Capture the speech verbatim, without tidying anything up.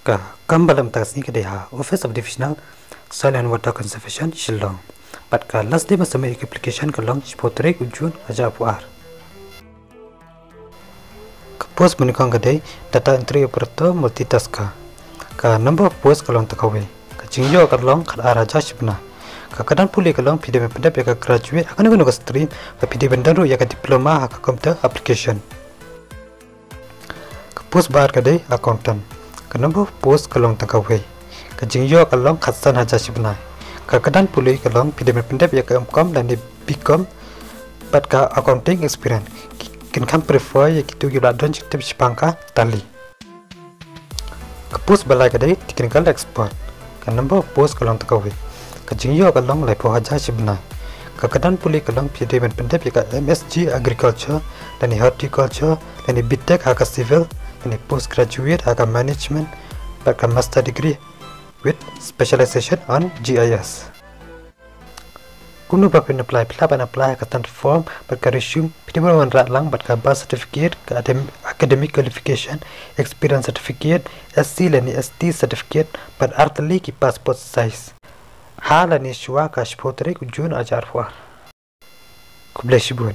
Ka kam ba la mynta ka sngi ka dei ha Office of Divisional Soil and Water Conservation, Shillong. Bad ka last date ban submit ïa ka application ka long shiphew tarik u June arhajar arphew ar. Ka post ba nyngkong ka dei data entry operator multitasker. Ka number of post ka long tang kawei. Ka jingïoh ka long khatar hajar shi bnai. Ka kyrdan pule ka long phi dei ban pyndep ïa ka graduate ha kano kano ka stream, bad phi dei ban don ruh ïa ka diploma ha ka computer application. Ka post ba ar ka dei accountant. Ka number of post ka long tang kawei. Ka jingïoh ka long khatsan hajar shi bnai. Ka kyrdan pule ka long phi dei ban pyndep ïa ka M.Com lane B.Com bad ka accounting experience. Ki, kin kham prefer ïa kito kiba la don shitom shaphang ka Tally. Ka post ba lai ka dei technical expert. Ka number of post ka long tang kawei. Ka jingïoh ka long laiphew hajar shi bnai. Ka kyrdan pule ka long phi dei ban pyndep ïa ka M.Sc agriculture lane horticulture lane B.Tech ha ka civil lane postgraduate ha ka management bad ka master degree with specialization on G I S. Kumno ba phin apply? Phi lah ban apply ha ka standard form bad ka resume, phi dei ban wanrah lang bad ka birth certificate, ka adem-, academic qualification, experience certificate, S C lane S T certificate bad ar tylli ki passport size. Ha lane shuwa ka shiphew tarik u June arhajar arphew ar. Khublei shibun.